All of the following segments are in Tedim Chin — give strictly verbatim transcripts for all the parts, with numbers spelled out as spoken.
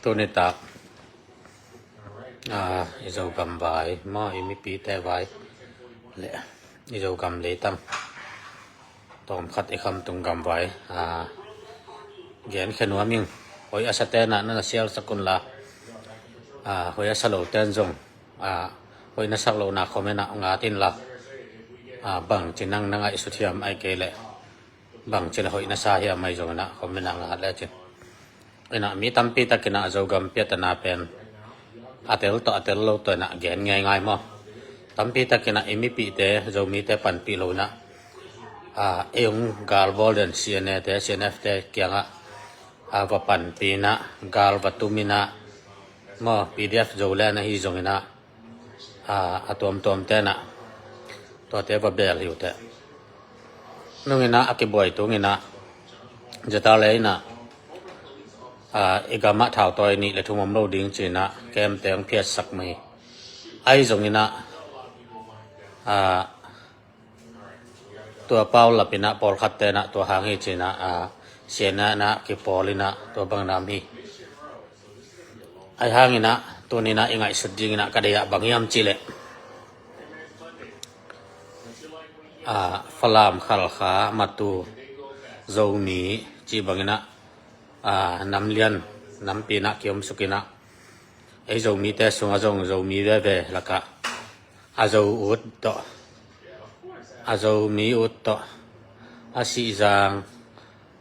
Tuni tak, ah, i Zogam vai maw, i mipite vai le i Zogam leitang tawmkhat i Khamtung gam vai, ah, genkhia nuam ing. Hoih a sa ten ah na na sialsak unla, ah, hoih a sa lo ten zong, ah, hoih na sak lohna comment ah ngat inla, ah, bangci nang na ngaihsut hiam, ahih kei leh bangci le hoih na sa hiam ahi zongin ah comment ah ngat lecin. Inah mi tampi takin ah Zogam piatana pen a tel tawh a tel lo tawh inah gen ngeingai maw. Tampi takin ah i mipihte, Zomite panpih lo inah, ah, ei hong galbawl den C N A te, C N F te kiangah, ah, va panpih inah, gal va tum inah maw, P D F Zoland ahi zongin ah, ah, a tuamtuam ten ah tuate va bel hi uh teh. Nung inah a kibuai tung inah, ZRA inah, ah, i gamah thautawi nih le thum om lo ding ci inah camp te hong phiatsak mah hi. Ahi zongin ah, ah, tua pau lap inah pawlkhat ten ah tua hang hi ci inah, ah, C N A inah kipawl inah tua bang nam hi. Ahi hang inah tuni inah i ngaihsut ding inah ka deih ah bang hiam cih leh, ah, Falam, Khalkha, Matu, Zomi cih bang inah, ah, nam lian nampi inah kiomsuk inah, ei Zomite sungah zong Zomi veve lakah a Zo ut tawh, a Zomi ut tawh, a Sihzang,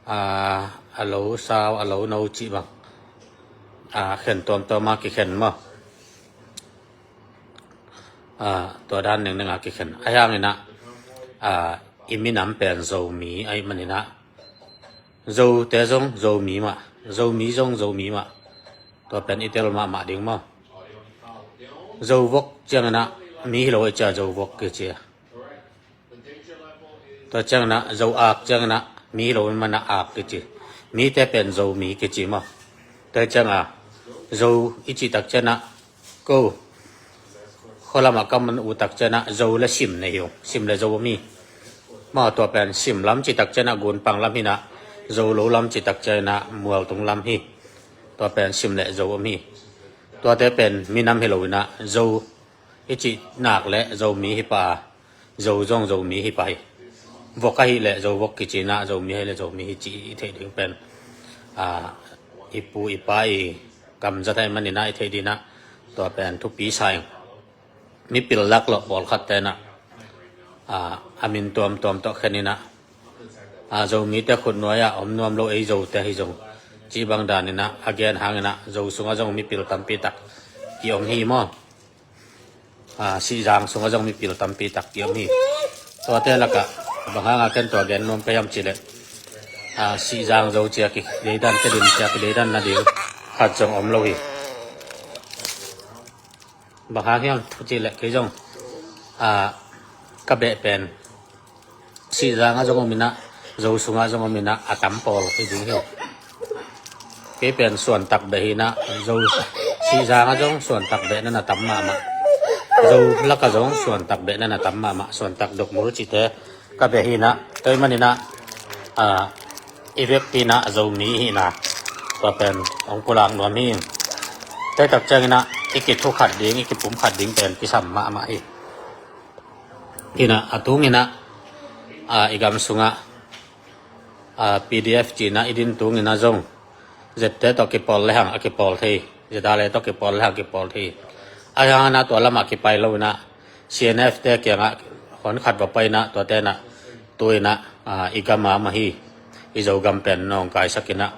a, a Lo Sau, a Lo No cih bang, a, khen tuamtuam a kikhen maw. A, tua dan nengneng a kikhen. Ahi hang inah, a, i minam pen Zomi ahih man inah, Zote zong Zomi mah, Zomi zong Zomi mah. Tua pen i tel mahmah ding maw. Zo vok ciang inah mi hi lo ahih ciang Zo vok kici a. Tua ciang inah Zo ak ciang inah mi hi lo man inah ak kici. Mite pen Zomi kici maw. Tua ciang a Zo i cih tak ciang inah ko khualam ah ka man uh tak ciang inah Zo le Sim nei hi ung. Sim le Zo om hi. Maw, tua pen Sim lam cih tak ciang inah Gunpang lam hi inah, Zo lo lam cih tak ciang inah Mualtung lam hi. Tua pen Sim le Zo om hi. Tuate pen minam hi lo inah Zo i cih nak le Zomi hi pah a, Zo zong Zomi hi pah hi. Vok ahih leh Zo vok kici inah, Zomi ahih leh Zomi hi cih i theih ding pen, a, i pu i pa i gamzat ahih man inah i theih ding inah tua pen thupi sa ing. Mipil laklawh pawlkhat ten ah, a, a min tuamtuam tawh khen inah, a, Zomite khutnuai ah om nuam lo ei Zote ahi zong cih bang dan inah a gen hang inah Zo sungah zong mipil tampi tak ki om hi maw. A, Sihzang sungah zong mipil tampi tak ki om hi. Tuate lakah bang hangah ken tua gen nuam ka hiam cih leh, a, Sihzang Zo ci a kideidan, Tedim ci a kideidan nading khat zong om lo hi. Bang hang hiam cih leh kei zong, a, ka beh pen Sihzang ah zong om inah, Zo sungah zong om inah, a tam pawl hi ding hi. Kei pen Suantak beh hi inah, Zo, Sihzang ah zong Suantak beh na na tam mahmah. Zo lakah zong Suantak beh na na tam mahmah. Suantak, Dokmul cihte ka beh hi inah, tua ahih man inah, a, i vekpi inah Zomi hi inah, tua pen hong pulak nuam hi. Tua tak ciang inah i kithukhat ding, i kipumkhat ding pen kisam mahmah hi. Inah a tung inah, a, i gam sungah, a, P D F ci inah i din tung inah zong Z te tawh kipawl lehang a kipawl thei, Z R A tawh kipawl lehang kipawl thei. Ahi hang inah tua lamah kipai lo inah C N F te kiangah hon khat va pai inah, tuate inah tu inah, a, i gam a mah hi. I Zogam pen nawngkaisak inah,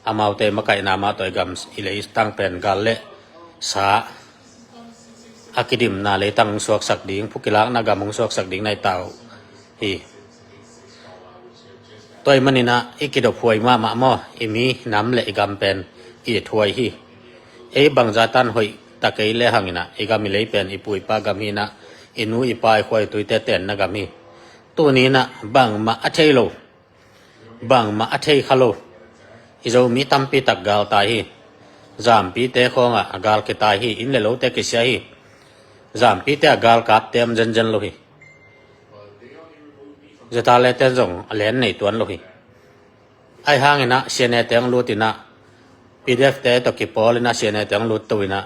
amaute makaihna mah tawh i gam, i leitang pen gal le sa a kidimna leitang hong suaksak ding, phukilakna gam hong suaksak ding na hi ta uh hi. Tua ahih man inah i kidophuai mahmah maw, i minam le i gam pen i thuai hi. Ei bangzah tan hoih ta kei lehang inah i gam i lei pen i pu i pa gam hi inah, i nu i pa i khua i tuite tenna gam hi. Tuni inah bangmah a thei lo, bangmah a thei kha lo. I Zomi tampi tak gal tai hi. Zampite khawngah a gal kitai hi, inn le lote kisia hi. Zampite a galkapte om zenzen lo hi. Z R A te zong a len nei tuan lo hi. Ahi hang inah C N A te hong lut inah, P D F te tawh kipawl in a C N A te hong lut to in a,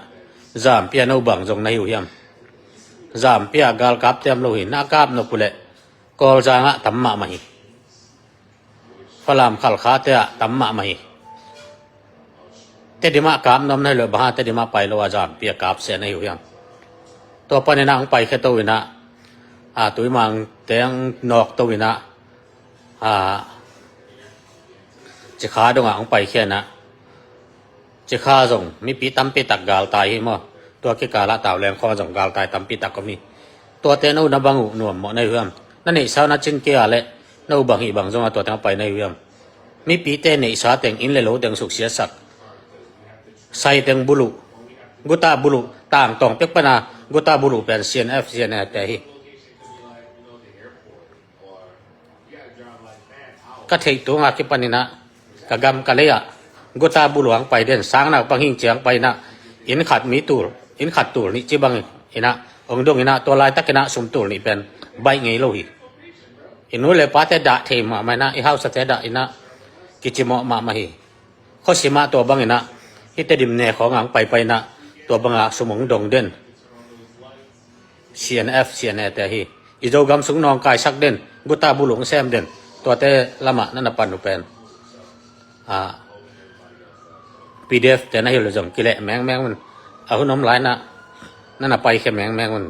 Zampi ah no bang zong na hi uh hiam? Zampi ah galkap te om lo hi, na kap nop uh leh Kawlzang ah tam mahmah hi. Falam Khalkha te ah tam mahmah hi. Tedim ah kap nuam na hi lo, bang hang Tedim ah pai lo a Zampi ah kap seh na hi uh hiam? Tua panin a hong paikhia to in a, a, Tuimang te hong nawk to in a, a, Cikha dong ah hong paikhia in a, Cikha zong mipi tampi tak galtai hi maw? Tua kikal ah Tauleng khawng ah zong galtai tampi tak om hi. Tuate no na bang uh nuam mawh na hi uh hiam? Na neihsa uh na cin kei a leh no bang hih bang zong a tua teng a pai na hi uh hiam? Mipite neihsa teng, inn le lo teng suksiasak, sai teng buluh, guta buluh, tangtawng pek pana guta buluh pen C N F, C N A te hi. Ka theih tunga kipan in a, ka gam ka lei ah guta buluh hong pai den, sang naupang hing ciang pai in a, inn khat mi tul, inn khat tul nih ci bang in a hong dong in a, tua laitak in a sum tul nih pen baih ngei lo hi. I nu le pate dah thei mahmah in a, i hausate dah in a, kicimawh mahmah hi. Khuasim ah tua bang in a, hih Tedim ne khawng ah hong paipai in a, tua bang a sum hong dong den, C N F, C N A te hi. I Zogam sung nawngkaisak den, guta buluh hong sem den, tuate lam ah na na pan uh pen, a, P D F te na hi uh leh zong kileh mengmeng un. A hun om lai in a, na na paikhia mengmeng un.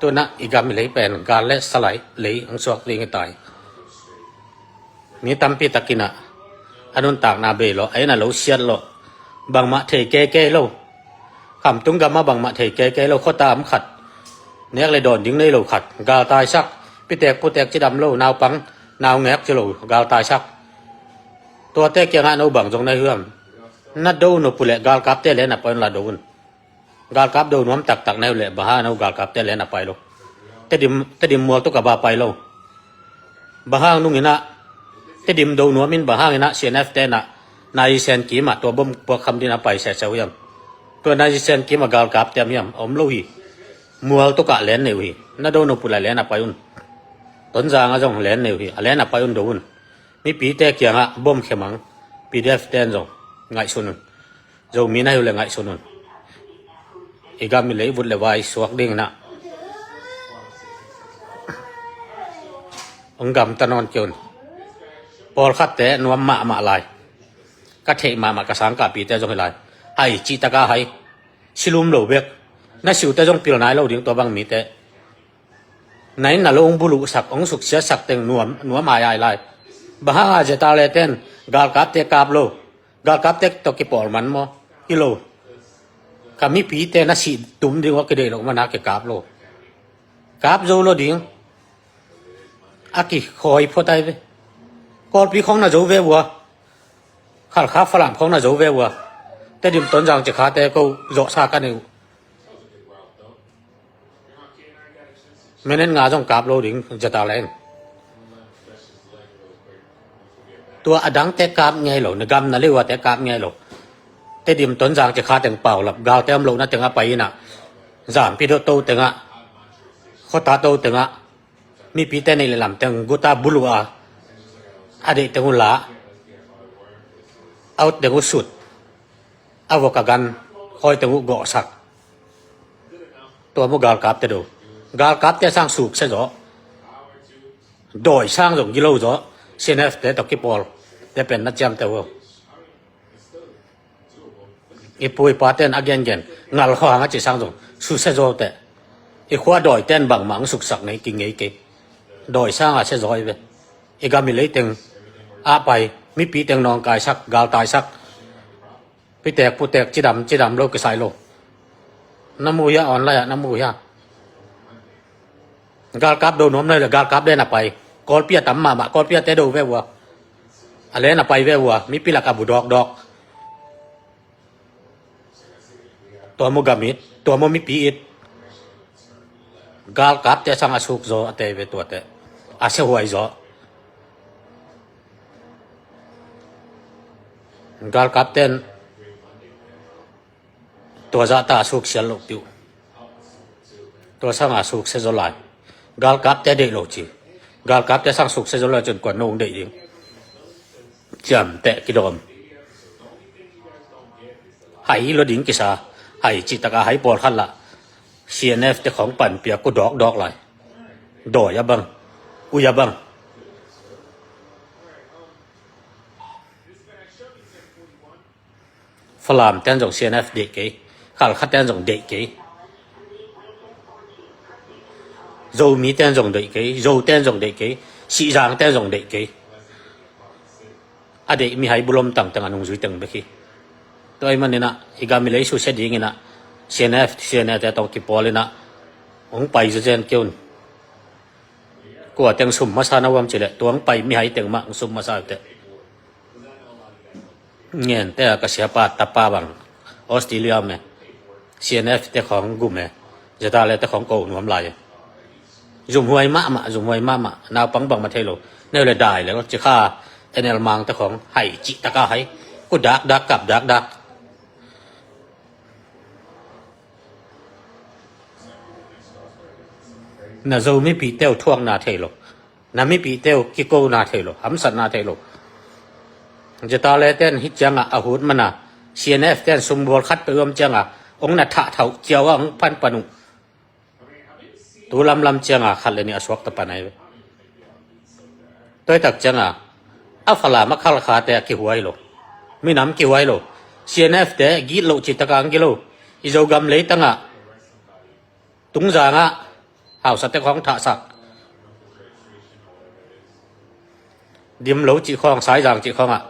Tu in a i gam i lei pen gal le salai lei hong suak ding hi ta hi. Mi tampi tak in a, a nuntakna bei lo, a inn a lo siat lo, bangmah thei keke lo. Khamtung gam ah bangmah thei keke lo, khuata om khat, nek le dawn ding nei lo khat galtaisak, pitek putek cidam lo, naupang naungek ci lo galtaisak. Tuate kiangah no bang zong na hi uh hiam? Na do nop uh leh galkapte le na pai un la do un. Galkap do nuam taktak na hi uh leh bang hang no galkapte le na pai lo? Tedim, Tedim mual tuk a ba pai lo? Bang hang nung in a, Tedim do nuam in bang hang in a C N F te in a Nazi Sen kim ah tua bom puak kham ding a pai sese uh hiam? Tua Nazi Sen kim ah galkapte om hiam? Om lo hi. Mual tuk ah len nei uh hi. Na do nop uh leh len a pai un. Tonzang ah zong len nei uh hi. A len a pai un, do un. Mipite kiangah bom khia mang. P D F ten zong ngaihsun un. Zomi na hi uh leh ngaihsun un. I gam i lei vut le vai suak ding in a, hong gamta nawn kei un. Pawlkhatte nuam mahmah lai. Ka theih mahmah ka sangkahpihte zong hi lai. Hai cihtak a hai. Silum lo bek. Na siute zong pil nai lo ding tua bang mite. Na inn na lo hong buluhsak, hong suksiasak teng nuam, nuam ai ai lai. Bang hang a Zeta le ten galkapte kap lo? Galkapte tawh kipawl man maw? Hi lo. Ka mipite na sih tum ding uh a kideih loh man a kikap lo. Kap zo lo ding. A kikhawi phot ai ve. Kawlpi khawng na zo ve uh a. Khalkha Falam khawng na zo ve uh a. Tedim Tonzang Cikhate ko zawhsa ka nei uh. Minute nga zong kap lo ding Zeta le in. Tua a dangte kap ngei lo, na gam na lei uate kap ngei lo. Tedim Tonzang Cikha teng paulap, galte om lohna teng a pai in a, Zampi dawh to teng ah, khuata to teng ah, mipite neih le lam teng guta buluh a, a deih teng uh la, a ut teng uh sut, a vok a gan khawi teng uh gawhsak. Tua mu galkapte do. Galkapte sang sukse zaw. Dawi sang zong gilo zaw. C N F te tawh kipawl te pen na ciamteh uh. I pu i pa ten a gengen ngal khuang a ci sang zong suse zaw teh. I khua dawi ten bangmah ang suksak ngei ki ngei kei. Dawi sang a se zaw i ve. I gam i leiteng a pai, mipi teng nawngkaisak, galtaisak. Pitek putek, cidam cidam lo kisai lo. Na mu hia online ah, na mu hia? Galkap do nuam nai le galkap le na pai. Kawlpi a tam mahmah, Kawlpi a te do ve ua. A le na pai ve ua, mipi lak a bu dawkdawk. Tua mu gam it, tua mu mipi it. Galkap te sang a suk zaw a te ve tuate. A se huai zaw. Galkap ten tua zahta a suk sial loh piuh. Tua sanga suk se zaw lai. Galkap te deih lo ci. Galkapte sang suksia zo lo cun kuan nong deih ding? Ciamteh kidawm. Hai lo ding kisa. Hai cih taka hai pawlkhat lah C N F te khawng panpia ku dawkdawk lai. Dawi a bang, ui a bang. Falam ten zong C N F deih kei. Khalkha ten zong deih kei. Zomi ten zong deih kei. Zo ten zong deih kei. Sihzang ten zong deih kei. A deih mihai bulom tangtang a nungzui teng bek hi. Tua ahih maninah i gam i lei susia dinginah C N F, C N A te tawh kipawlinah hong pai zazen keun. Kua teng sum masa na uam cileh tua hong pai mihai teng mah hong sum masa uh teh. Ngente a ka siapa tapa bang Australia me, C N F te khawng gum e, Zatale te khawng ko nuam lai e. Zumhuai mahmah, zumhuai mahmah. Naupang bangmah thei lo. Neu le dai le lo. Cikha N L Mang te khawng hai cih taka hai. Ku dakdak kap dakdak. Na Zo mipihte uh thuakna thei lo. Na mipihte uh kikona thei lo. Hamsatna thei lo. Zatale ten hih ciangah a hut mana C N F ten sumbual khat peuh uam ciangah hong na thah thauh ciau ah hong panpan uh. Tu lamlam cianga khat le nih a suakta pan ahi ve. Tuaitak cianga a Falam a Khalkhate a kihuai lo. Minam kihuai lo. C N F te git loh citaka ang gilo. I Zogam leitangah tungzangah hausate khawng thahsak. Dim lo cih khawng, Saizang cih khawngah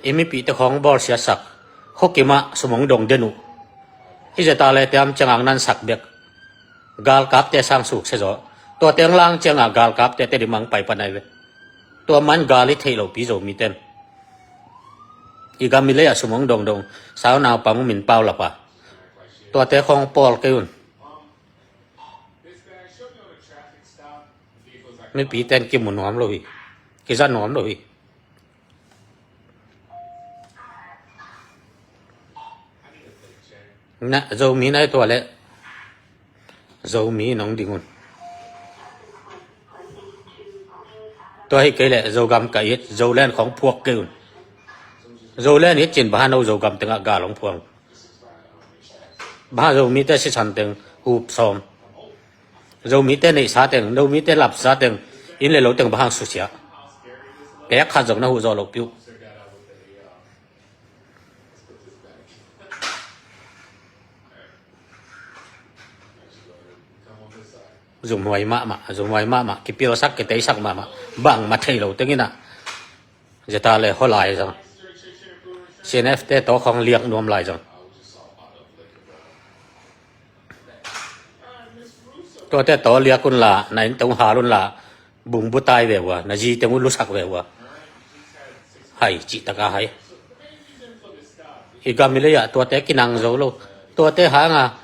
i mipihte khawng bawlsiatsak. Khokimah sum hong dong den uh. I Zatale te am ciangah ang nansak bek. Galkapte sang suksia zaw. Tua teng lang ciangah galkapte te dim ang paipan ai ve. Tua man gal i theih lopi Zomiten i gam i lei-ah sum hong dongdong. Sau naupang min pau lapa. Tuate khawng pawl kei un. Mipiten kimu nuam lo hi. Kiza nuam lo hi. Na Zomi nai tua le Zomi nong ding un. Tua hi kei le Zogam ka it, Zolen khawng phuak kei un. Zolen it cin baha no Zogam tengah gal hong phuang. Baha Zomite sisan teng hup sawm. Zomite neihsa teng, Zomite lapsa teng, inn le lo teng bang hang susia. Pek khat zong na huh zawh loh piuh. Zumhuai mahmah, zumhuai mahmah, kipilsak, kiteisak mahmah, bangmah thei lo tenginah. Zeta le hua lai zong. C N F te tawh khawng liak nuam lai zong. Tuate tawh liak unla, na inn teng uh hal unla, bungbutai ve ua, na zi teng uh lusak ve ua. Hai, cih taka hai. I gam i lei-ah tuate kinang zo lo. Tuate hanga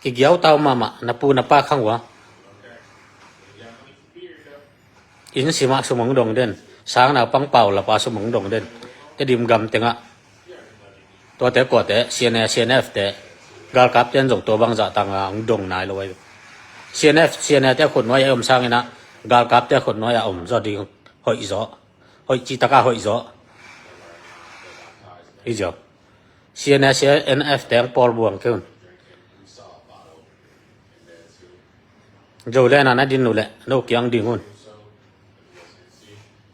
kigiautau mahmah, na pu na pa khang ua. Inn simah sum hong dong den, sang naupang pau lapa sum hong dong den. Tedim gam tengah. Tuate kuate, C N A, C N F te, galkap ten zong tua bangzah tanga hong dong nai lo ai. C N F, C N A te khut nuai a om sanginah, galkap te khut nuai a om zaw ding, hoih zaw. Hoih cih taka hoih zaw. Hi zaw. C N A, C N F te hong pawl buang kei un. Zolen a na din uh leh no kiang ding un.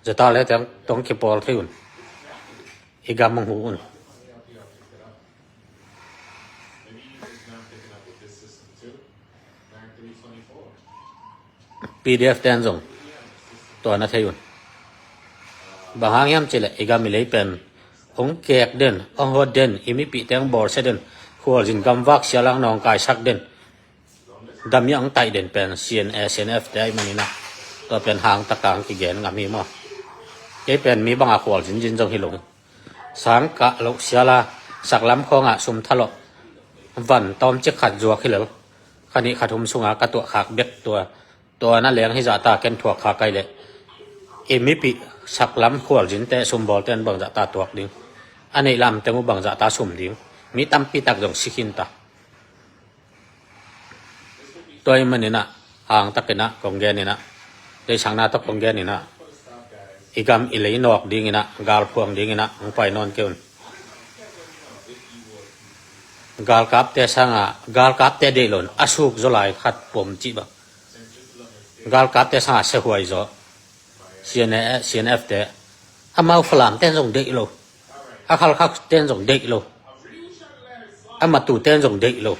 Zeta le teng tong kipawl thei un. I gam hong hu un. P D F ten zong tua na thei un. Bang hang hiam cileh i gam i lei pen hong kek den, hong hot den, i mipih teng bawlsia den, khualzin gamvak sialang nawngkaisak den. Dam i ang taih den pen C N A, C N F te aih maninah tua pen hang taka ang kigen ngam hi maw? Kei pen mi banga khual zinzin zong hi lo hi. Sang kah loh siala saklam khawngah sum thalawh van tawmcik khat zuak hi lel. Khanih khathum sunga ka tuahkhak bek tua. Tua na leng hi zahta ken thuakkhak kai leh i mipih saklam khualzinte sumbawlte an bangzahta tuak ding. A neih lamteng uh bangzahta sum ding. Mi tampitak zong sikhinta. Tua ahih maninah hangtakinah kong geninah Deihsakna tawh kong gen inah, i gam i lei nawk dinginah, galphuang dinginah hong pai nawn kei un. Galkapte sangah, galkapte deih lo in a suk zaw lai khat pom cih bang. Galkapte sangah siahuai zaw. C N A, C N F te, amau Falam ten zong deih lo. A Khalkha ten zong deih lo. A Matu ten zong deih lo.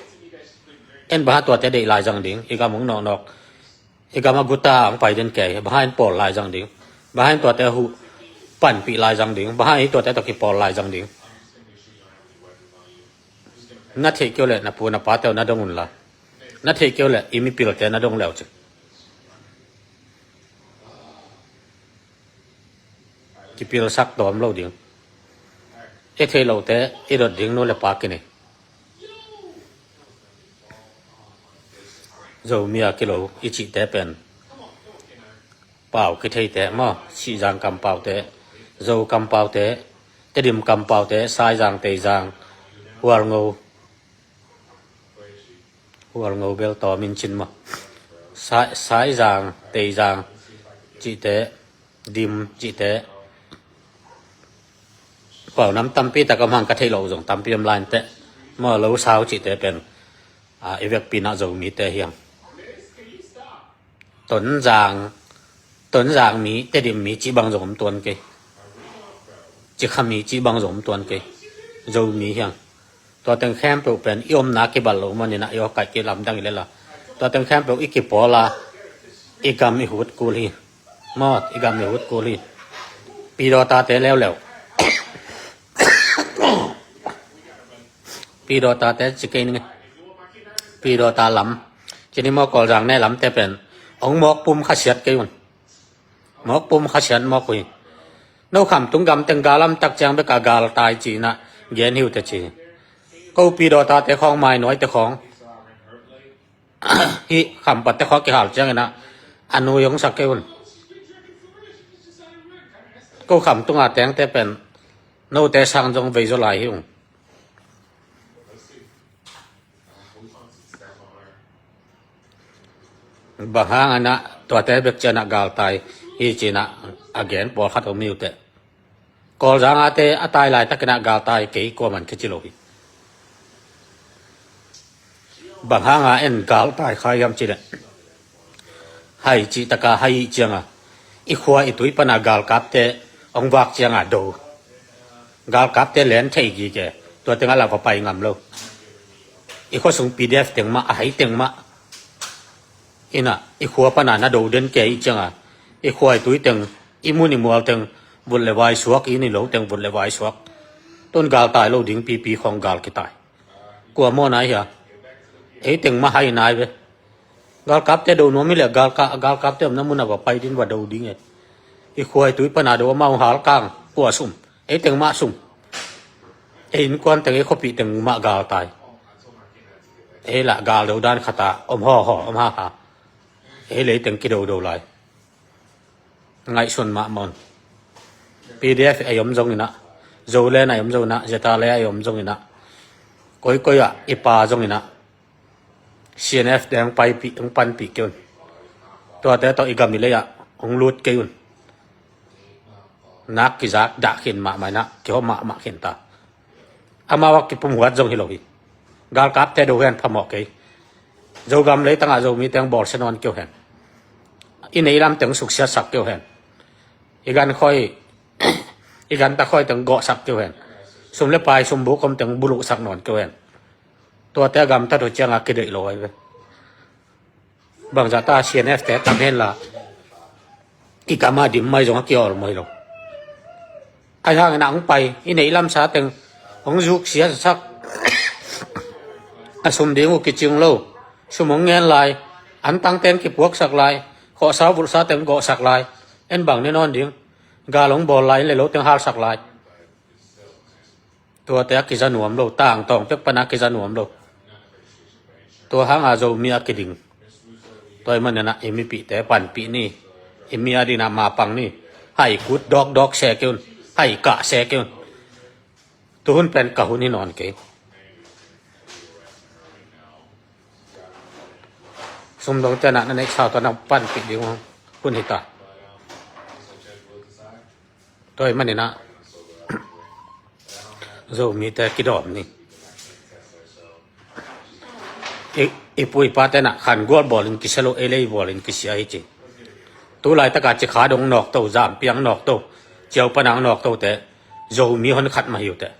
En bang hang tuate deih lai zang ding, i gam hong nawknawk, i gam a guta hong pai den kei, bang hang in pawl lai zang ding, bang hang in tuate huh panpih lai zang ding, bang hang in tuate tawh kipawl lai zang ding. Na theih kei uh leh na pu na pate uh na dong un la, na theih kei uh leh i mipilte na dong le uh cin. Kipilsak tawm lo ding. I theih lohte i dot ding nu le pa kinei. Zomi a kilo i cihte pen pau kitheite maw, Sihzang kampaute, Zo kampaute, Tedim kampaute, Saizang, Teizang, Hualngo, Hualngo bel tawm in cin maw, Sai, Saizang, Teizang cihte, Dim cihte, pau nam tampi tak om hang, ka theih loh zong tampi om lai inteh maw, Lo Sau cihte pen, a, i vekpi inah Zomite hi hang. Tonzang, Tonzang mi, Tedim mi cih bang zong om tuan kei. Cikha mi cih bang zong om tuan kei. Zomi hi hang. Tua teng khempeuh pen i omna kibat lo maninah i aw kaih kei lamdang i lela. Tua teng khempeuh i kipawl a, i gam i hut kul hi. Maw, i gam i hut kul hi. Pidawtate leuleu. Pidawtate ci kei ning. Pidawta lam. Cini maw, Kawlzang ne lamte pen hong mawkpum khasiat kei un. Mawkpum khasiat mawk uh hi. No Khamtung gam teng gal lamtak ciang bek a galtai cinah gen hi uh teh ci. Ko Pidawtate khawng, Mainuaite khawng, hih Khampatte khawng kihal cianginah a nui hong sak kei un. Ko Khamtunga tengte pen note sang zong vei zaw lai hi ung. Bang hang anah tuate bek cianah galtai hi cinah a gen pawlkhat om hi uh teh. Kawlzang ate a tai laitakinah galtai kei kuaman kici lo hi. Bang hanga en galtai kha hiam cileh, hai cihtaka hai ih cianga i khua i tui pana galkapte hong vak cianga do. Galkapte len thei gige, tua teng a lak va pai ngam lo. I khuasung P D F teng mah, a hai teng mah inah i khua pana na do den kei ih cianga, i khua i tui teng, i mun i mual teng vut le vai suak, i inn i lo teng vut le vai suak. Tun galtai lo ding pipi khawng gal kitai. Kua maw nai hia? Ei teng mah hai nai ve. Galkapte do nuam hi leh galka, galkapte omna munah va pai din va do ding e. I khua i tui pana do amau halkang kua sum. Ei teng mah sum. Ei innkuan teng, ei khuapih teng mah galtai. Ei lah gal do dan khata om haw haw om ha ha. Ei lei teng kido do lai. Ngaihsun mahmah un. P D F a i om zonginah, Zoland a i om zonginah, Zeta le a i om zonginah, koikoi ah i pa zonginah, C N F te hong paipih, hong panpih kei un. Tuate tawh i gam i lei ah hong lut kei un. Nak kizak dah khin mahmah inah, kihawm mahmah khin ta. Amau a kipumhuat zong hi lo hi. Galkapte do hen phamawh kei. Zogam leitangah Zomite hong bawlsia nawn kei uh hen. I neilamte hong suksiatsak kei uh hen. I gan khoi, i ganta khoite hong gawhsak kei uh hen. Sum le pai, sum buk omte hong buluhsak nawn kei uh hen. Tuate a gamtat uh cianga kideih lo ahi ve. Bangzah ta C N F te tam henla, i gama dim mai zong a kiawl mawi lo. Ahi hangin a hong pai, i neih lamsa teng hong zuk siasak. A sum ding uh kicing lo. Sum hong ngen lai, antang teng kipuaksak lai, khawhsa vulhsa teng gawhsak lai. En bang ne nawn ding. Gal hong bawl lai, inn le lo teng halsak lai. Tuate a kiza nuam lo, tangtawng pek pana kiza nuam lo. Tua hanga Zomi a kiding. Tua i maninah i mipihte panpih ni. I mi a dinah mapang ni. Hai kut dawkdawk se kei un. Hai kah se kei un. Tuhun pen ka hun hi nawn kei. Sumdongte nah na neihsa tawh na panpih ding uh. hun hi ta. Tua ahih manin ah Zomite kidawm ni. I, i pu i pate na khan gual bawlin kisia lo, ei le ei bawlin kisia hi ci. Tu laitaka Cikha dong nawkto, Zampiang nawkto, Ciau panang nawktote Zomi hon khat mah hi uh teh.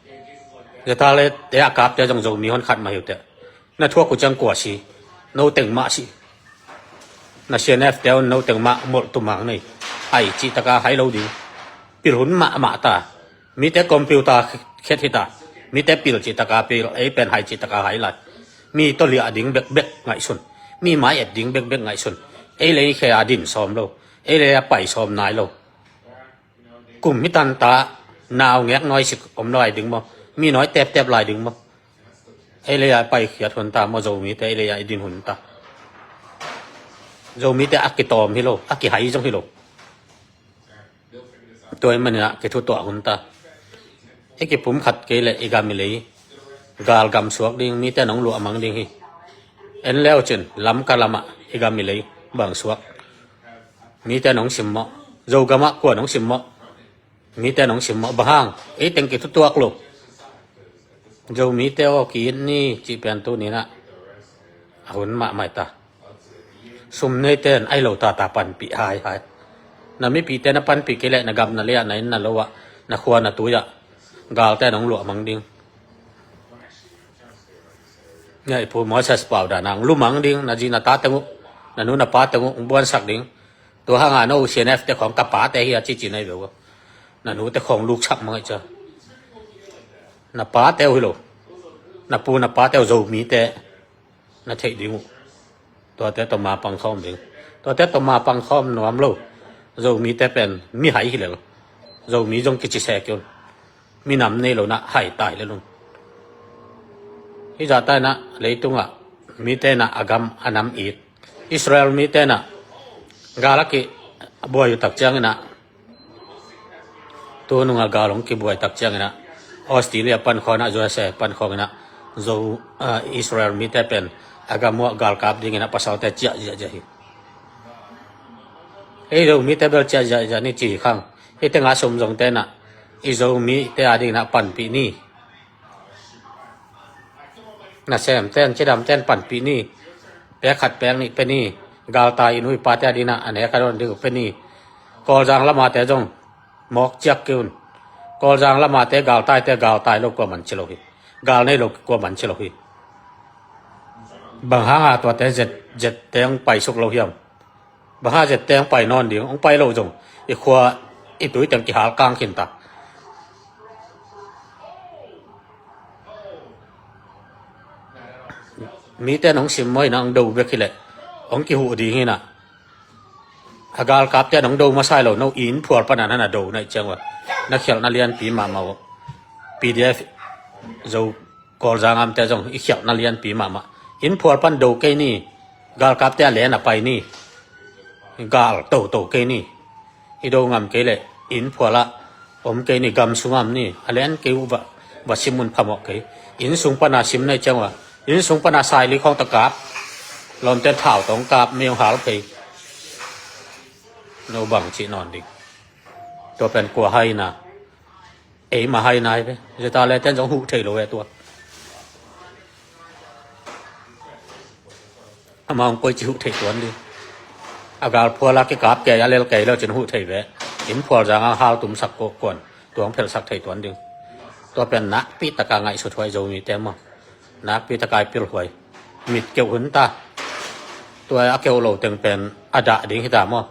Zeta le te a kapte zong Zomi hon khat mah hi uh teh. Na thuak uh ciang kua si, no teng mah si. Na C N F te un no teng mah molh tumang nei. Hai cih taka hai lo ding. Pil hun mahmah ta. Mite computer khet hi ta. Mite pil cih taka pil, ei pen hai cih taka hai lai. Mi tawh liah ding bekbek ngaihsun. Mi mai et ding bekbek ngaihsun. Ei le ei khe a din sawm lo. Ei le a pai sawm nai lo. Kum hi tanta nau ngek nawi sik om lai ding maw? Mi nawi teptep lai ding maw? Ei le ei a paikhiat hun ta maw? Zomite ei le ei a i din hun ta. Zomite a kitawm hi lo, a kihai zong hi lo. Tua ahih manin ah kithutuah hun ta. I kipumkhat kei leh i gam i lei galgam suak ding, mite nong luah mang ding hi. En leu cin Lamka lamah i gam i lei bang suak. Mite nong simmawh. Zogamah kua nong simmawh. Mite nong simmawh. Bang hang? Ei teng kithutuak lo. Zomite aw ki-it ni cih pen tuni-in ah a hun mahmah ta. Sum neite in ahi lo tata panpih haihai. Na mipihte na panpih kei leh na gam na lei ah, na inn na lo ah, na khua na tui ah galte nong luah mang ding. Ngai pu Moses pau dan hong lumang ding, na zi na ta teng uh, na nu na pa teng uh hong buansak ding. Tua hanga no C N F te khawng ka pate hi a cici na hi ve uh. Na nute khawng luksak mang hi cia. Na pate uh hi lo. Na pu na pate uh Zomite na theih ding uh. Tuate tawh ma pang khawm ding. Tuate tawh ma pang khawm nuam lo. Zomite pen mihai hi lel. Zomi zong kici se kei un. Minam nei lo na hai tai lel un. Hih zahta in ah leitungah mite in ah a gam a nam it. Israel mite in ah gal a kibuai uh tak ciangin ah, tu nungah gal hong kibuai tak ciangin ah, Australia pan khawng in ah, U S A pan khawng in ah, Zo, ah, Israel mite pen a gam uah galkap dingin ah pasalte ciah ziahziah hi. Ei Zomite bel ciah ziahziah ni ci hi khang. Hih tengah sum zongte in ah i Zomite a dingin ah panpih ni. Nasemte in, cidamte in panpih ni. Pek khat pek nih pe ni. Galtai i nu i pate a dingin ah a nek a dawn ding uh pe ni. Kawlzang lamate zong mawk ciak kei un. Kawlzang lamate galtaite galtai lo kuaman ci lo hi. Gal nei lo kuaman ci lo hi. Bang hanga tuate zet, zette hong paisuk lo hiam? Bang hanga zette hong pai nawn ding? Hong pai lo zong i khua i tui teng kihal kang khin ta. Mite in hong simmawh in ah hong do bek hi leh hong kihuh ding hi in ah. A galkapte in hong do masa hi lo, no i inn phual pana na na do na hih ciang uh a, na khialhna lianpi mahmah uh. P D F Zo Kawlzang amte zong i khialhna lianpi mahmah. Inn phual pan do kei ni. Galkapte a len a pai ni. Gal toto kei ni. I do ngam kei leh inn phualah om kei ni, gam sungah om ni. A len kei uh va, va sim un phamawh kei. Inn sung pana sim na hih ciang uh a, inn sung pana saili khawng tawh kap. Lawmte thau tawh hong kap, mi hong hal kei. No bang cih nawn ding? Tua pen kua hai na? Eima hai nai ve. Zeta le ten zong huh thei lo ve tua. Amah hong koici huh thei tuan ding. A galphual a kikap kei a lel kei lo cin huh thei ve. Inn phual zanga hal tumsak ko kuan tua hong phelhsak thei tuan ding. Tua pen nakpi taka ngaihsut huai Zomite maw? Nakpi taka i pil huai. Mit keuh hun ta. Tua a keuh lo teng pen a dah ding hi ta maw?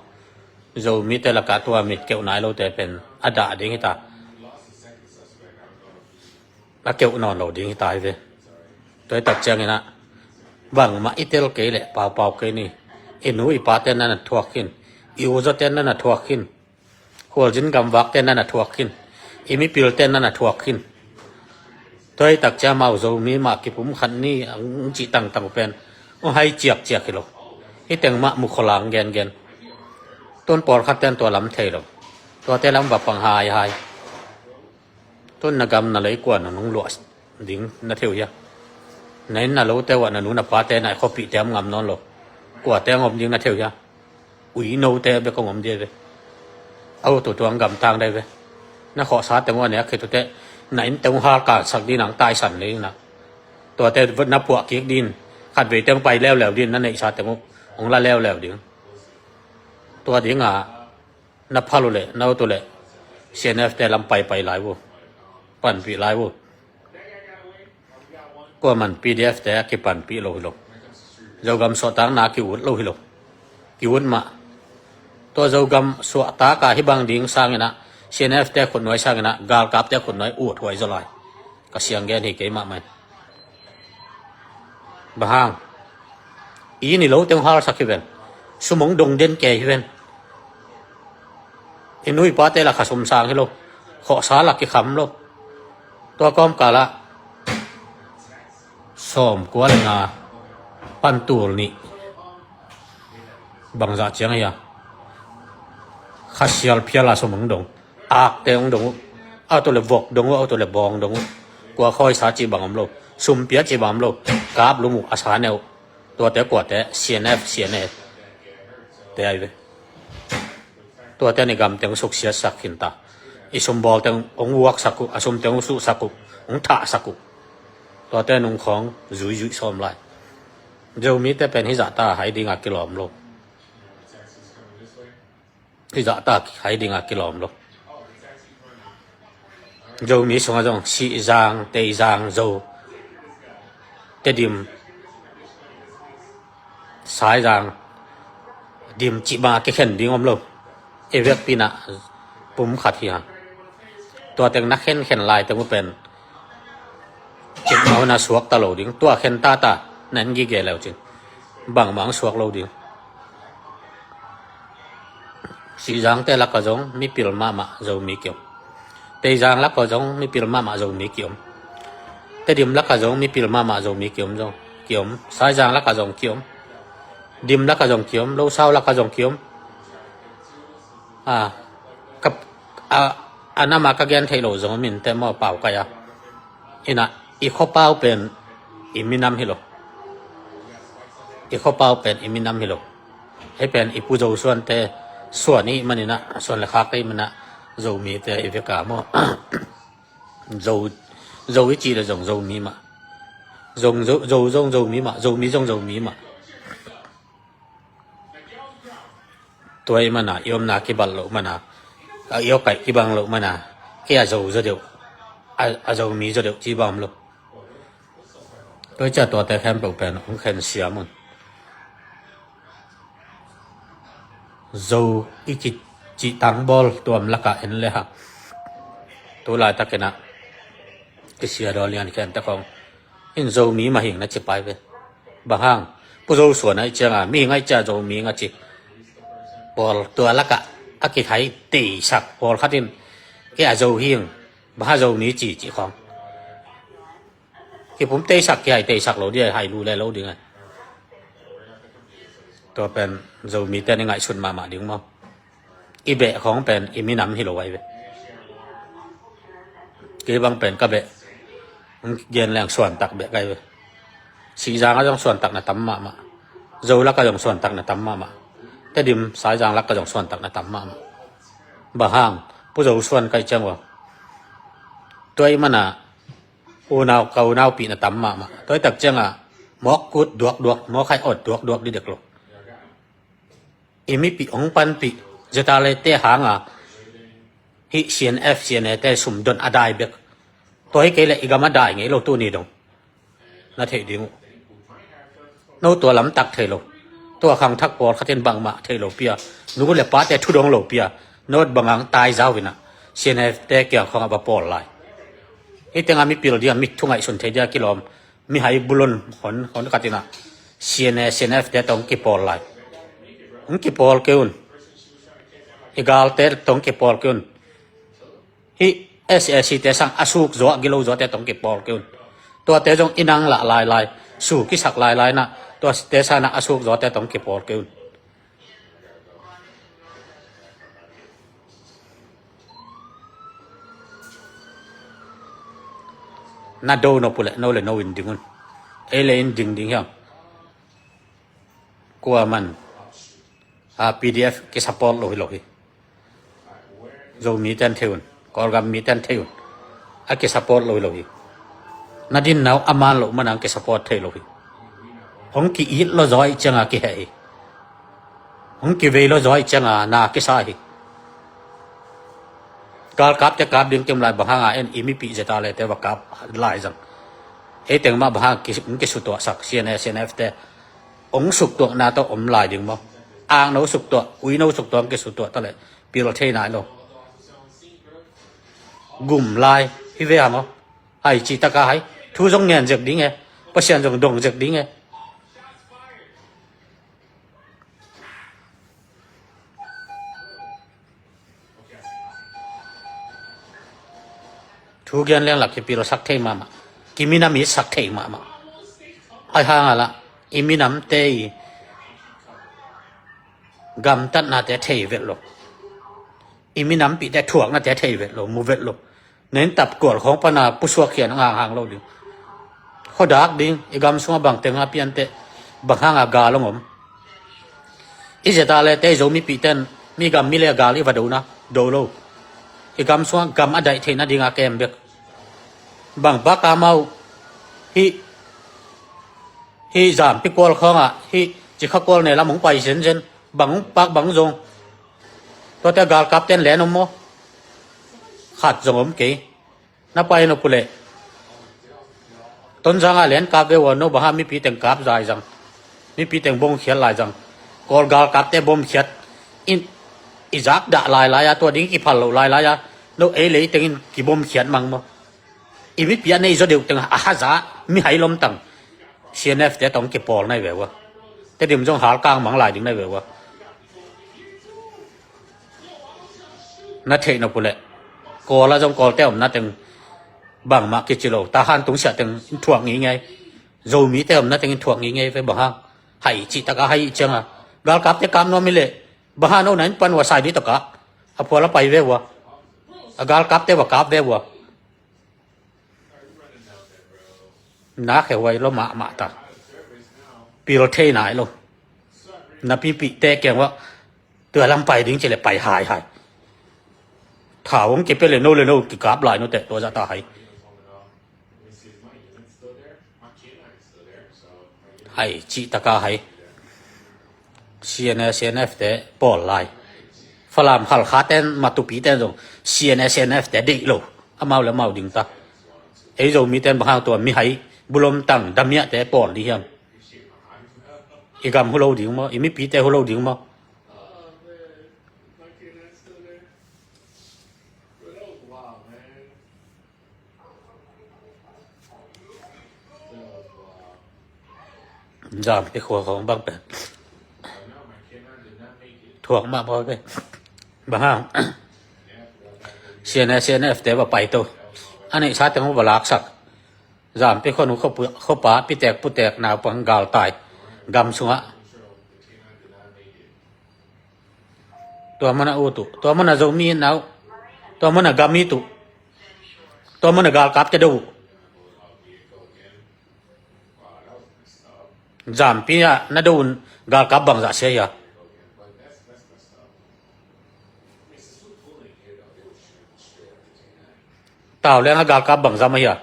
Zomite lakah tua mit keuh nai lote pen a dah ding hi ta. A keuh nawn lo ding hi ta hi ve. Tua hi tak ciangin ah bangmah i tel kei leh paupau kei ni. I nu i pate na na thuak khin. I uzaute na na thuak khin. Khualzin gamvakte na na thuak khin. I mipilte na na thuak khin. Tua hi tak ciang amau Zomi mah kipumkhat ni, ang cih tangtang pen hong hai ciakciak hi lo. Hih teng mah mukhaw lang gengen. Tun pawlkhat ten tua lam thei lo. Tuate lam va pang haihai. Tun na gam na lei kua na nung luah ding na thei uh hia? Na inn na lote uah na nu na pate na khuapihte om ngam nawn lo. Kuate hong om ding na thei uh hia? ui note bek kong om dia ve. Au tu tuang gamtang dai ve. Na khawhsa teng uh a nek khit uh teh na inn teng uh hal kansak ding nang taisan le na. Tuate na puah kik ding, khatvei teng pai leuleu ding, na neihsa teng uh hong la leuleu ding. Tua dinga na phal uh leh na ut uh leh C N F te lam paipai lai uh, panpih lai uh. Kuaman P D F te a kipanpih lo hi lo. Zogam suahtakna ki-ut lo hi lo. Ki-ut mah. Tua Zogam suahtaka hih bang ding sanginah C N F te khutnuai sanginah galkapte khutnuai ut huai zaw lai. Ka siang gen hi kei mahmah. Bang hang? I ni lo teng halsak hi ven. Sum hong dong den kei hi ven. I nu i pate la kha sum sang hi lo. Khawhsa la kikham lo. Tua kawmkalah sawm kua le nga pan tul nih bangzah ciang hi a. Khasial phial a sum hong dong. Akte hong dong uh. Au tu le vok dong uh, au tu le bawng dong uh. Kua khawisa cih bang om lo. Sumpia cih bang om lo. Kap lum uh a sa neu. Tuate kuate C N F, C N A te ai ve. Tuate ni gam teng suksiatsak khinta. I sumbawl teng hong uaksak uh, a sum teng hong suhsak uh, hong thahsak uh. Tuate nungkhawng zuizuih sawm lai. Zomite pen hizahta hai dinga kilawm lo. Hizahta hai dinga kilawm lo. Zomi sungah zong Sihzang, Teizang, Zo, Tedim, Saizang, Dim cih banga kikhen ding om lo. I vekpi inah pum khat hi a. Tua teng na khenkhen lai teng uh pen cik mauna suakta lo ding. Tua khen tata na en gige leu cin bangmah ang suak lo ding. Sihzangte lakah zong mipil mahmah Zomi kiom. Teizang lakah zong mipil mahmah Zomi kiom. Tedim lakah zong mipil mahmah Zomi kiom zong kiom. Saizang lakah zong kiom. Dim lakah zong kiom. Losau lakah zong kiom. A, ka, a, a nama ka gen theih loh zong minte maw pau kai a. Inah i khuapau pen i minam hi lo. I khuapau pen i minam hi lo. Hei pen i Pu Zo Suante suan i maninah, suan le khak i manah Zomite i veka maw? Zo, Zo i cih le zong Zomi mah. Zong Zo, Zo zong Zomi mah, Zomi zong Zomi mah. Tua i mana i omna kibalh loh mana, a i awkaih kibang loh mana, kei a Zo zaw deuh, a, a Zomi zaw deuh ci bang om lo. Tua i cia tuate khempeuh pen hong khen siam un. Zo i ci, cih tangbawl tuam lakah en le hang tu laitakinah kisia daw lian khen te khong in Zomi mah hing na ci pai ve. Bang hang? Pu Zo Suan aih cianga mihing aih cia Zomi hing a ci. Pawl tua lakah a kithai teisak pawlkhat in kei a Zo hing, bang hang Zomi ci cih khong. Kipum teisak kihai teisak lo ding a, hai lu le lo ding a. Tua pen Zomite ni ngaihsun mahmah ding maw? I beh khawng pen i minam hi lo ai ve. Kei bang pen ka beh gen leng suantak beh kai ve. Sihzang a zong suantak na tam mahmah. Zo lak a zong suantak na tam mahmah. Tedim Saizang lak a zong suantak na tam mahmah. Bang hang? Pu Zo Suan kai ciang ua. Tua i mana unau ka unaupi na tam mahmah. Tua i tak cianga mawk kut duakduak, mawk hai awt duakduak didek lo. I mipih hong panpih zeta le te hanga hih C N F, C N A te sumdon a dai bek. Tua hi kei le i gam a dai ngei lo tuni dong. Na theih ding uh. No tua lamtak thei lo. Tua khangthak pawlkhatin bangmah thei lo pia. Nu le pate thudong lo pia. Not bangang tai zau inah C N F te kiang khawng a va pawl lai. Hih tenga mipil dia, mi thu ngaihsun thei dia kilawm. Mihai bulon hon, hon khatinah C N A, C N F te tawh hong kipawl lai. Hong kipawl kei un. I galte tawh hong kipawl kei un. Hih S A C te sang a suk zaw, a gilo zawte tawh hong kipawl kei un. Tuate zong i nang lah lailai, su kisak lailai nah, tuate sangah a suk zawte tawh hong kipawl kei un. Na do no puleh, no le no in ding un. Ei le in ding ding hiam. Kuaman A P D F kisupport lo hi lo hi. Zomi ten thei un, Kawlgam mi ten thei un. A kisupport lo hi lo hi. Na din nau a man loh manang kisupport thei lo hi. Hong ki-it lo zaw ih cianga kiheh hi. Hong kivei lo zaw ih cianga na kisa hi. Galkapte kap ding kim lai bang hanga en i mipih zeta lete va kap lai zang. Ei teng mah bang hang ki-, hong kisutuahsak C N A, C N F te. Hong suktuahna tawh om lai ding maw? Angno suktuah, uino suktuah, hong kisutuah taleh pil thei nai lo. Gum lai hi ve a maw? Hai cih taka hai. Thu zong ngen zek ding e. Pasian zong dong zek ding e. Thu gen leng la kipilsak thei mahmah. Kiminam itsak thei mahmah. Ai hanga la i minamte i gamtatnate thei vet lo. I minampihte thuaknate thei vet lo, mu vet lo. Na inn tap kual khawng pana pusuak khian a nganghang lo ding. Khuadak ding, i gam sungah bang tenga pianteh, bang hanga gal hong om. I zeta lete i Zomipihten mi gam mi le gal i va dona do lo. I gam sungah gam a daih theihna dinga kem bek. Bang baka mau hih, hih Zampi kual khawngah hih Cikha kual ne lam hong pai zenzen. Bang hong pak bang zong. Tuate galkapten len om maw? Khat zong om kei. Na pai nop uh leh Tonzanga len kap ve ua, no bang ha mipi teng kap zai zang, mipi teng bomkhiat lai zang. Kawl galkapte bomkhiat in i zak dah lailai a, tua ding kiphal loh lailai a, no ei lei tengin kibomkhiat mang maw? I mipi a nei zaw deuh teng a haza mihai lomtang C N F te tawh kipawl nai ve ua. Tedim zong halkang mang lai ding nai ve ua. Na theih nop uh leh Kawl a zong Kawlte omna teng bangmah kici lo. Tahan tungsiah teng in thuak ngingei. Zomite omna teng in thuak ngingei ve bang hang. Hai cih taka hai ih cianga galkapte kap nuam hi leh bang hang no na in pan ua sai dih taka a phual a pai ve ua. A galkapte va kap ve ua. Na khe huai lo mahmah ta. Pil thei nai lo. Na pipihte keng ua tua lam pai ding ci le pai haihai. Thau hong kipia le no le no kikap lai no teh tua zah ta hai. Hai cih taka hai. C N A, C N F te pawl lai. Falam Halkha ten, Matupi ten zong C N A, C N F te deih lo. Amau le amau ding ta. Ei Zomi ten bang hang tua mihai bulom tang damiahte pawl dih hiam? I gam hu lo ding maw? I mipite hu lo ding maw? Zampi khua khawng bang pen thuak mah bawi ve. Bang hang C N A, C N F te va paito. A neihsa teng va laksak. Zampi khua nu khuapa pitek putek naupang galtai gam sungah. Tua mana ut uh, tua mana Zomi nau, tua mana gam it uh, tua mana galkapte do uh. Zampi ah na do un galkap bangzah sia hia? Tau leng a galkap bangzah mah hia?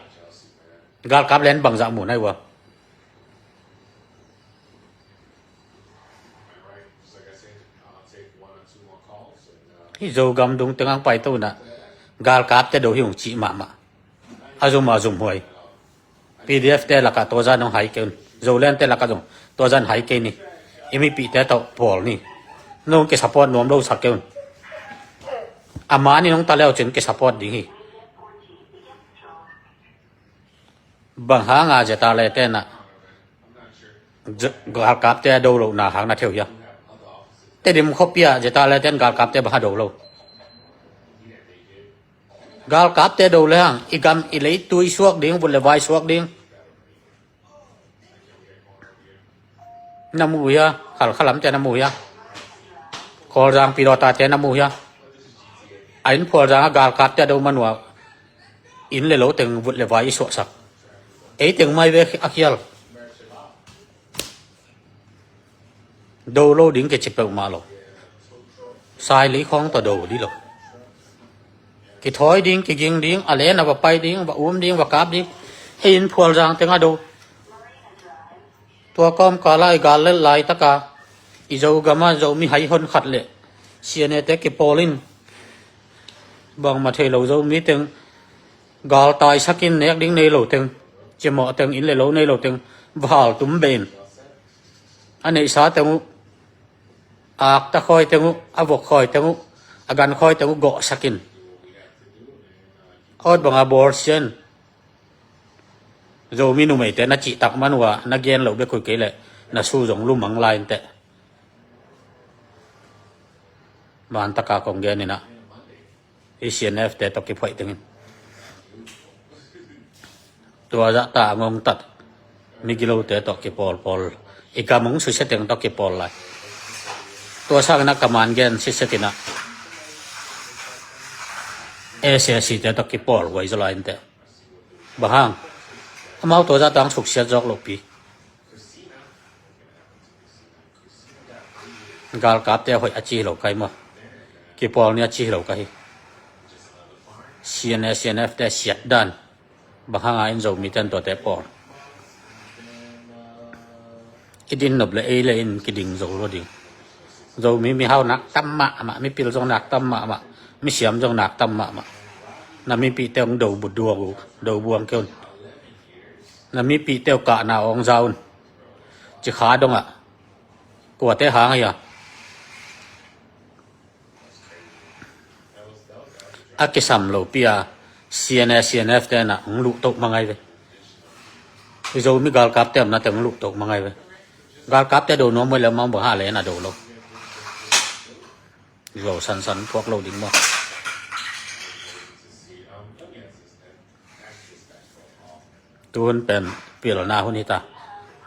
Galkap len bangzah mu nai ua. Hih Zogam dung teng ang paito na galkapte do hi ung cih mahmah. A zum a zum huai. P D F te lakah tuazan hong hai kei un. Zoland te lakah zong tuazan hai kei ni. I mipihte tawh pawl ni. Nong kisupport nuam lo sak kei un. A man in hong ta leu cin kisupport ding hi. Bang hanga Zeta le tenah galkapte a do lohna hang na theu hia? Tedim khuapi ah Zeta le ten galkapte bang ha do lo? Galkapte do le hang i gam i leitui suak ding, vut le vai suak ding. Na mu hia? Khalkhalamte na mu hia? Khawlzang pilotate na mu hia? A inn Phualzang a galkapte a do manua inn le lo teng vut le vai i suahsak. Ei teng mai ve a khial. Do lo ding kei ci peuhmah lo. Saili khawng tawh do dih lo. Kithawi ding, kiging ding, a len a va pai ding, va um ding, va kap ding. Ei in phualzang teng a do. Tua kawmkal ah i gal lel laitaka i Zogam ah Zomi hai hon khat le C N A te kipawl in bangmah thei lo Zomi teng gal taisak in nek ding nei lo teng, cimawh teng, inn le lo nei lo teng va hal tum beh in a neihsa teng uh, a akta khawi teng uh, a vok khawi teng uh, a gan khawi teng uh gawhsak in a awt banga bawlsia in Zomi numeite na cihtak man uh a na gen loh bek uh kei leh na su zong lumang lai inteh. Mantaka kong gen in ah i C N F te tawh kiphoih tengin tua zahta a ngongtat migilote tawh kipawlpawl, i gam hong susia teng tawh kipawl lai. Tua sangin ah ka man gen sisiat in ah S A C te tawh kipawl huai zaw lai inteh. Bang hang? Amau tua zahta hong suksiat zawk lohpi. Galkapte a hoih a ci hi lo ka hi maw? Kipawl ni a ci hi lo ka hi. C N A, C N F te siat dan bang hanga in Zomite in tuate pawl? I din nop le ei le in kiding zo lo ding. Zomi mihau nak tam mahmah, mipil zong nak tam mahmah, misiam zong nak tam mahmah. Na mipihte hong do bu duak uh, do buang kei un. Na mipihte uh kahna awng za un. Cikha dongah kuate hang ahi a? A kisam lopi a C N A, C N F te na hong luh toh mangai ve. I Zomi galkapte omna teng hong luh toh mangai ve. Galkapte do nuam uh le amau bang hang a le na do lo. Zo sansan puak lo ding maw? Tuhun pen pilna hun hita.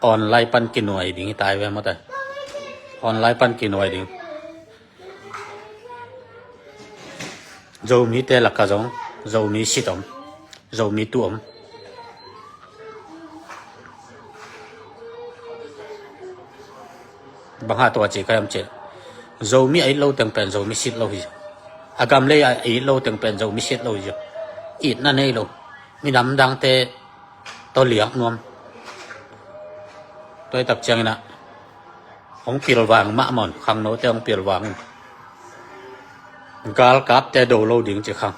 Online pan kinuai ding hita hi ve mawte. Online pan kinuai ding. Zomite laka zong Zomi sit om, Zomi tu om. Bang hang tua ci ka hiam cih leh Zomi a it lo teng pen Zomi sit lo hi. A gam lei a it lo teng pen Zomi sit lo hi. Itna nei lo. Minam dangte tawh liak nuam. Tua hi tak ciangin ah hong pilvang mahmah un, khangnote hong pilvang un. Galkapte do lo ding ci khang.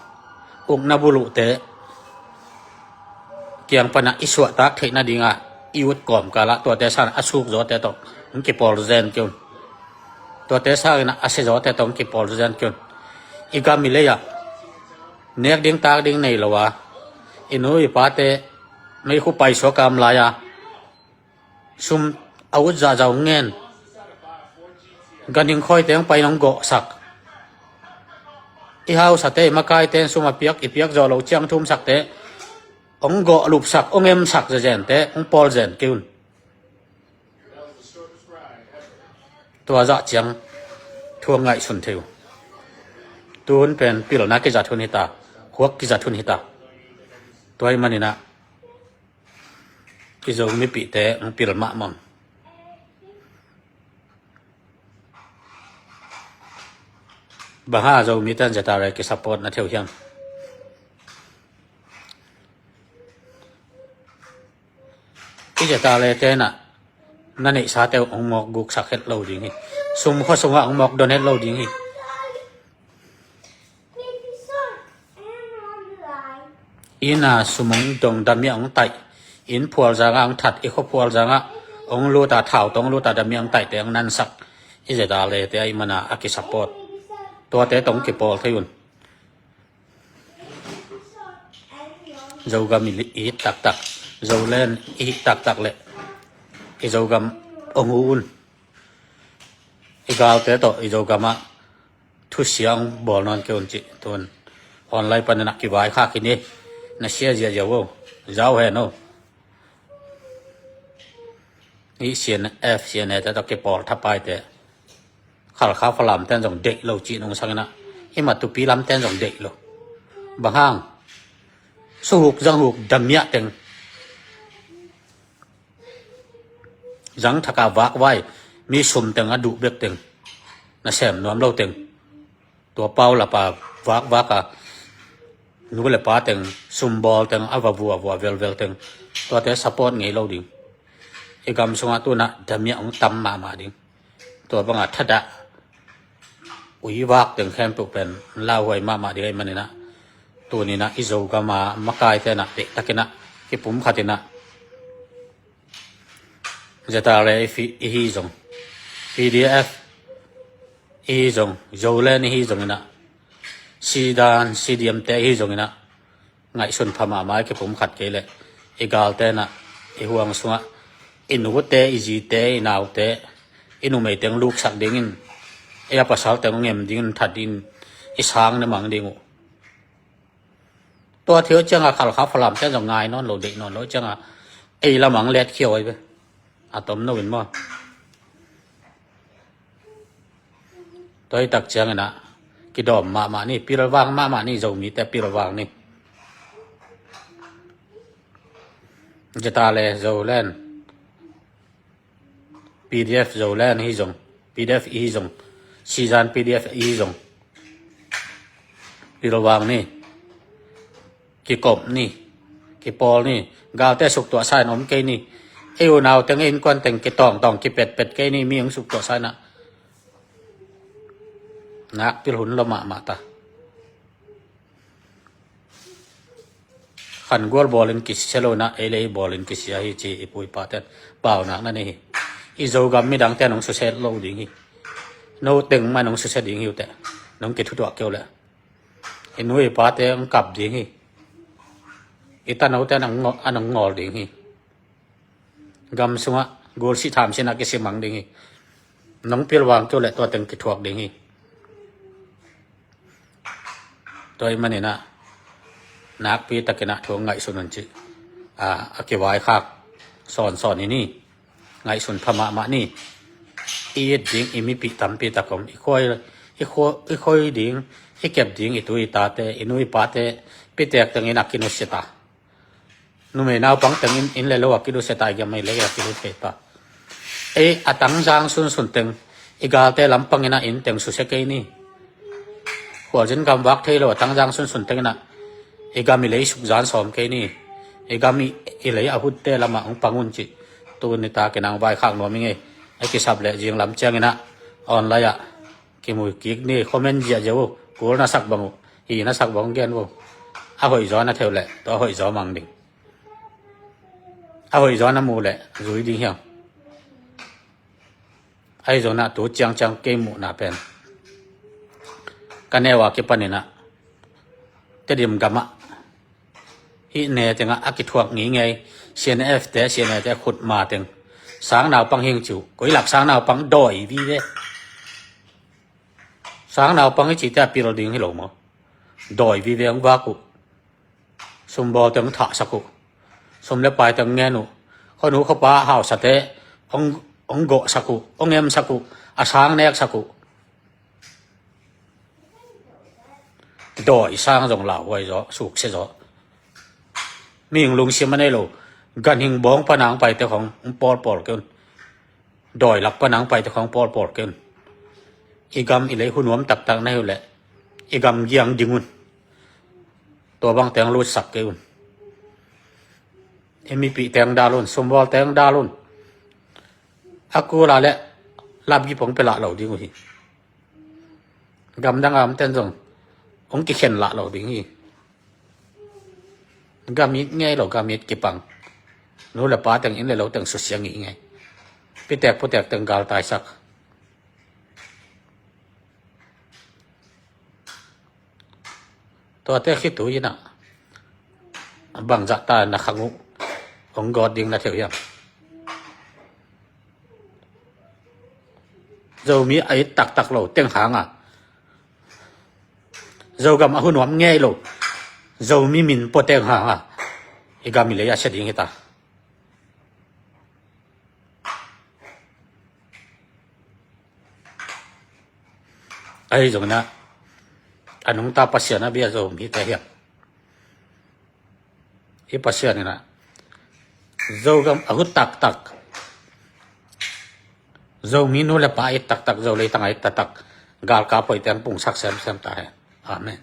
Ukna buluhte kiang panah i suahtak theih nadingah i ut kawmkalah tuate sangin a suk zawte tawh hong kipawl zen kei un. Tuate sangin a sia zawte tawh hong kipawl zen kei un. I gam i lei-ah nek ding tak ding nei lo a, i nu i pate meikhu paisuak a om lai-a sum a ut zahzah hong ngen. Ganhing khawite hong pai in hong gawhsak. I hausate, i makaite in sum a piak, i piak zawh loh ciang thumsakte hong gawh lupsak, hong emsak zezente hong pawl zen kei un. Tua zah ciang thu hong ngaihsun thei uh. Tuhun pen pilna kizat hun hita, huak kizat hun hita. Tua hi maninah i Zo mipihte hong pil mahmah un. Bang hang Zomite in Z R A kisupport na thei uh hiam? I Z R A te na na neihsate uh hong mawk guksak het lo ding hi. Sum khua sungah hong mawk don het lo ding hi. Inn a sum hong dong, damiah hong taih, inn phual zangah hong that, i khua phual zangah hong lut a, thau tawh hong lut a, damiah hong taihte hong nansak i Z R A te ahih mana a kisupport. Tuate tawh hong kipawl thei un. Zogam i it taktak, Zoland i it taktak le i Zogam hong hu un. I galte tawh i Zogamah thusia hong bawl nawn kei un cih tun online panin a kivaikhak hi ni. Na sia ziahziah uh o, zau hen o. Hih C N F, C N A te tawh kipawl thapaite Khalkha Falam ten zong deih lo cih nungsangin ah, hih Matupi lam ten zong deih lo. Bang hang? Suhuk zanghuk damiah teng, zang thaka vakvai, mi sum teng a duh bek teng, nasem nuam lo teng, Tua pau lapa vakvak a nu le pa teng, sumbawl teng, a va vuavua velvel teng, tuate support ngei lo ding. I gam sungah tunah damiah hong tam mahmah ding. Tua bangah thadah uivak teng khempeuh pen lauhuai mahmah ding ahih maninah, tuninah i Zogam a makaite nah deihtakinah kipumkhatinah, ZRA i hi zong, PDF i hi zong, Zoland i hi zonginah, Sidan, CDM te i hi zonginah, ngaihsun pha mahmah i kipumkhat kei leh i galte nah, i huang sungah i nute, i zite, i naute, i numei teng luksak dingin, i a pasal teng ngem dingin that dingin i sang na mang ding uh. Tua thil ciangah Khalkha Falam te zong ngai nawn lo, deih nawn lo ciangah ei lamang let khia oi ve. A tom no in maw? Tua i tak cianginah kidawm mahmah ni, pilvang mahmah ni, Zomite pilvang ni. ZRA le Zoland, PDF Zoland i hi zong, PDF i hi zong, Sidan PDF i hi zong, pilvang ni, kikom ni, kipawl ni, galte suktuahsa in om kei ni. Ei unau teng, ei innkuan teng kitawngtawng kipetpet kei ni, mi hong suktuahsa inah nakpil hun lo mahmah ta. Khangual bawlin kisia lo inah, ei le ei bawlin kisia hi ci i pu i paten paunak na nei hi. I Zogam midangte nong susia lo ding hi. No teng mah nong susia ding hi uh teh. Nong kithutuah kei uh leh i nu i pate hong kap ding hi. I tanote a nong ngawl ding hi. Gam sungah gulsih thamsinah kisimang ding hi. Nong pilvang kei uh leh tua teng kithuak ding hi. Tua ahih maninah nakpi takinah thu ngaihsun un cih a kivaikhak sawnsawn hi ni. Ngaihsun pha mahmah ni. I it ding i mipih tampi tak om. I khoi, i khoi, i khoi ding, i kep ding i tu i tate, i nu i pate pitek tengin a kinusia ta. Numei naupang teng in, inn le lo a kilusia ta, i gam i lei a kilusia ta. Ei a tangzang sunsun teng i galte lampang inah inn teng susia kei ni. Khualzin gam vak thei lo a tangzang sunsun teng inah i gam i lei sukzan sawm kei ni. I gam i, i lei a hutte lamah hong pang un cih tuni takinah hong vaikhak nuam i ngei. A kisap leh zinglam cianginah online ah kimu kik ni, comment ziahziah uh, kul na sak bang uh, hi na sak bang uh gen uh. A hoih zaw na theu leh tua a hoih zaw mang ding. A hoih zaw na mu leh zui ding hiam? Ahi zonah tu ciangciang kei muhna pen ka neu a kipaninah Tedim gamah hih ne tengah a kithuak ngingei, CNF te, CNA te khutma teng sang naupang hing ci uh. Koi lak sang naupang? Dawi vive. Sang naupang i cite a pil ding hi lo maw? Dawi vive hong vak uh. Sumbawl teng thahsak uh. Sum le pai teng ngen uh. Khuanu khuapa hausate hong, hong gawhsak uh, hong emsak uh, a sang neksak uh. Dawi sang zong lauhuai zaw, suksia zaw. Mihing lungsim a nei lo, ganhing bawng pana hong paite khong hong pawlpawl kei un. Dawi lak pana hong paite khong hong pawlpawl kei un. I gam i lei hu nuam taktak na hi uh leh i gam giang ding un. Tua bang teng lutsak kei un. I mipih teng dal un, sumbawl teng dal un. A kula le lapgip hong pia lah lo ding uh hi. Gamdang a omten zong hong kikhen lah lo ding hi. Gam it ngei lo, gam it kipang. Nu le pa teng, inn le lo teng susia ngei ngei. Pitek putek teng galtaisak. Tuate khitui inah bangzah ta na khang uh hong gawt ding na theu hiam? Zomi a it taktak lo teng hanga, Zogam a hu nuam ngei lo Zomi min pua teng hanga i gam i lei a sia ding hita. Ahi zongin ah a nungta Pasian a bia Zomite hiam? Hih Pasian in ah Zogam a hu taktak, Zomi nu le pa a it taktak, Zo leitang a it taktak, Galkap hoih teng pungsak semsem ta hen. Amen.